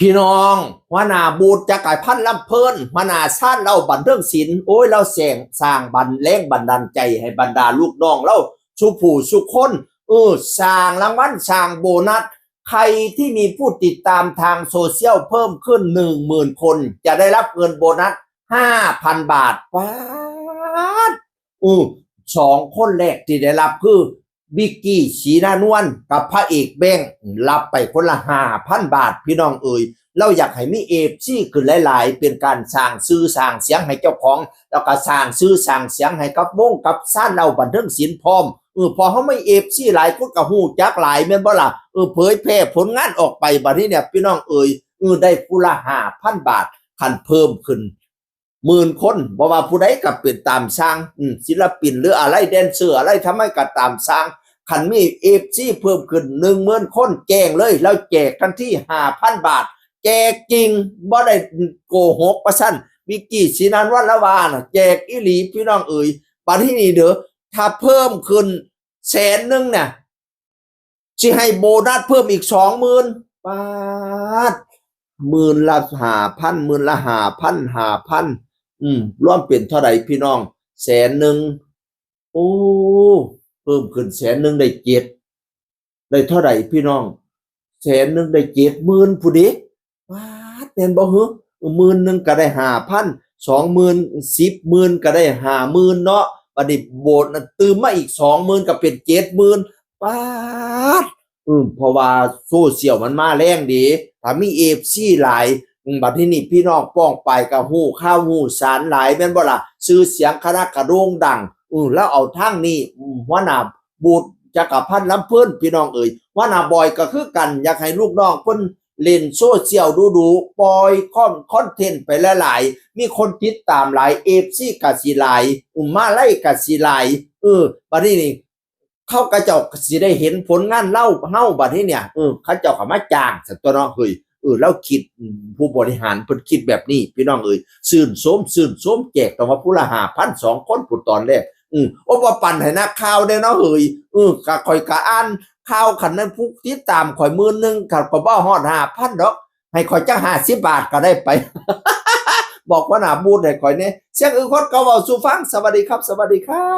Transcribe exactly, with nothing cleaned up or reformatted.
พี่น้อง หัวหน้าบูธจักรพันธ์ลำเพลิน หัวหน้าชาญเล่าบันเทิงศิลป์ โอ้ย เล่าแสงสร้างบันแรงบันดาลใจให้บรรดาลูกน้องเล่าสู่ผู้สู่คน เออ สร้างรางวัล สร้างโบนัส ใครที่มีผู้ติดตามทางโซเชียลเพิ่มขึ้น หนึ่งหมื่น คน จะได้รับเงินโบนัส ห้าพัน บาท ป๊าด อือ สองคนแรกที่ได้รับคือ บิกกี้ ศรีนานวล กับพระเอกแบงค์ รับไปคนละ ห้าพัน บาท พี่น้องเอ๋ย เราอยากให้มี เอฟซี ขึ้นหลายๆ เป็นการสร้างชื่อสร้างเสียงให้เจ้าของ แล้วก็สร้างชื่อสร้างเสียงให้กับวงกับชาญเล่าบันเทิงศิลป์พร้อม เออ พอเฮามี เอฟซี หลายคนก็ฮู้จักหลายแม่นบ่ล่ะ เออ เผยแพร่ผลงานออกไป บัดนี้เนี่ย พี่น้องเอ๋ย เออ ได้ผู้ละ ห้าพัน บาท คันเพิ่มขึ้น หมื่น คน บ่ว่าผู้ใดก็เป็นตามสร้าง อืม ศิลปินหรืออะไร แดนเซอร์อะไร ทำไมก็ตามสร้าง คันมี เอฟซี เพิ่มขึ้น หนึ่งหมื่น คน แจ้งเลย แล้วแจกทันที ห้าพัน บาท แจกจริง บ่ได้โกหก ว่าซั่น บิกกี้ ศรีนานวล ละว่าน่ะ แจกอีหลี พี่น้องเอ๋ย บัดนี้นี่เด้อ ถ้าเพิ่มขึ้น แสนหนึ่งเนี่ย สิให้โบนัสเพิ่มอีก สองหมื่น ป๊าด หมื่นละ ห้าพัน หมื่นละ ห้าพัน ห้าพัน อืม รวมเป็นเท่าใดพี่น้อง แสนหนึ่ง โอ้ เพิ่มขึ้นแสนหนึ่งได้เจ็ด ได้เท่าใดพี่น้อง แสนหนึ่งได้ เจ็ดหมื่น พุ้นเด้ ป๊าด แม่นบ่หือ หมื่นหนึ่งก็ได้ ห้าพัน สองหมื่น สิบหมื่น ก็ได้ ห้าหมื่น เนาะ บัดนี้โบนัสตื่มมาอีก สองหมื่น ก็เป็น เจ็ดหมื่น ป๊าด อืม เพราะว่าโซเชียลมันมาแรงเด้ ถ้ามี เอฟซี หลาย อืม บัดนี้นี่พี่น้องป้องไปก็ฮู้ข่าวฮู้สารหลายแม่นบ่ล่ะ ชื่อเสียงคณะก็โด่งดัง อืม แล้วเอาทางนี้ อืม หัวหน้าบูธจักรพันธ์ลำเพลิน พี่น้องเอ๋ย หัวหน้าบอยก็คือกัน อยากให้ลูกน้องเพิ่นเล่นโซเชียลดูๆ ปล่อยคอน คอนเทนต์ไปหลายๆ มีคนติดตามหลาย เอฟซี ก็สิหลาย อืม มาลัยก็สิหลาย เออ บัดนี้นี่ เขากะเจ้าก็สิได้เห็นผลงานเล่าเฮาบัดนี้เนี่ย เออ เขาเจ้าก็มาจ้างซั่นตั๊วเนาะ เฮ้ย เออ เราคิด อืม ผู้บริหารเพิ่นคิดแบบนี้ พี่น้องเอ๋ย ชื่นชม ชื่นชม แจกต้องว่าผู้ละ ห้าพัน สองคนพุ้นตอนแรก อืม โอ้ บ่ปันให้นักข่าวเด้เนาะ เฮ้ย เออ กะข้อยกะอ่านข่าว คันแม่นผู้ติดตามข้อย หมื่นหนึ่ง คันข้อยบ่ฮอด ห้าพัน ดอก ให้ข้อยจัก ห้าสิบ บาทก็ได้ไป บอกหัวหน้าบูธให้ข้อยแหน่ เสียงอื่นคนก็เว้าสู่ฟัง สวัสดีครับ สวัสดีครับ